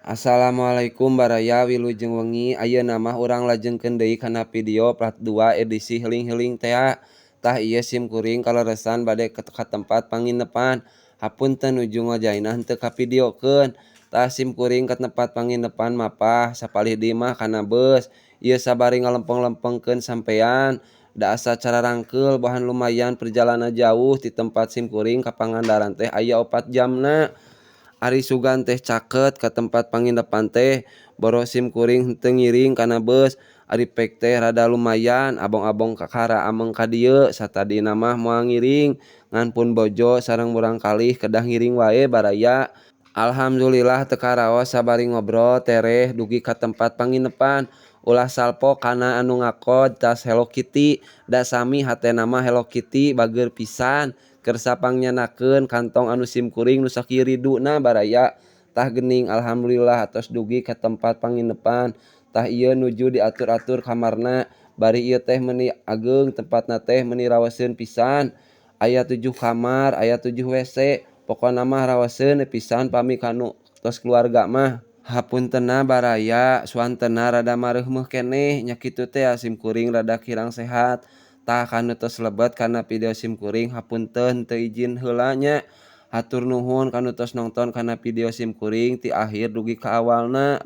Assalamualaikum baraya, wilujeng wengi. Ayeuna mah urang lajengkeun deui kana video part 2 edisi healing-healing tea. Tah, ieu sim kuring kaleresan bade ka tempat panginepan. Hapunten, nuju ngojayna henteu kavideokeun. Tah, sim kuring ka tempat panginepan mapah sapalih deui mah kana beus. Ieu sabari ngalempeng-lempengkeun sampean da asa cararangkeul, bohan lumayan perjalanan jauh ti tempat sim kuring ka Pangandaran teh aya 4 jamna. Ari sugan teh caket ka tempat panginepan teh, boro sim kuring henteu ngiring kana beus. Ari pek teh rada lumayan abong-abong kakara ameng ka dieu, satadina mah moal ngiring, ngan pun bojo sareng murangkalih kedah ngiring wae, baraya. Alhamdulillah, teu karaos sabari ngobrol tereh dugi ka tempat panginepan. Ulah salfok kana anu ngakod tas Hello Kitty, da sami hatena mah Hello Kitty, bageur pisan keur sapangnyandakeun kantong anu sim kuring nu sakieu riduna, baraya. Tah geuning, alhamdulillah atos dugi ka tempat panginepan. Tah, ieu nuju diatur-atur kamarna. Bari ieu teh meuni ageung tempatna teh, meuni raoseun pisan. Aya 7 kamar, aya 7 WC, pokona mah raoseun pisan pami kanu tos keluarga mah. Hapuntenna, baraya, suantenna rada mareuhmeuh keneh nya, kitu teh sim kuring rada kirang sehat. Tah, kanu tos lebet kana video sim kuring, hapunten teu izin heula nya. Hatur nuhun kanu tos nongton kana video sim kuring ti akhir dugi ka awalna.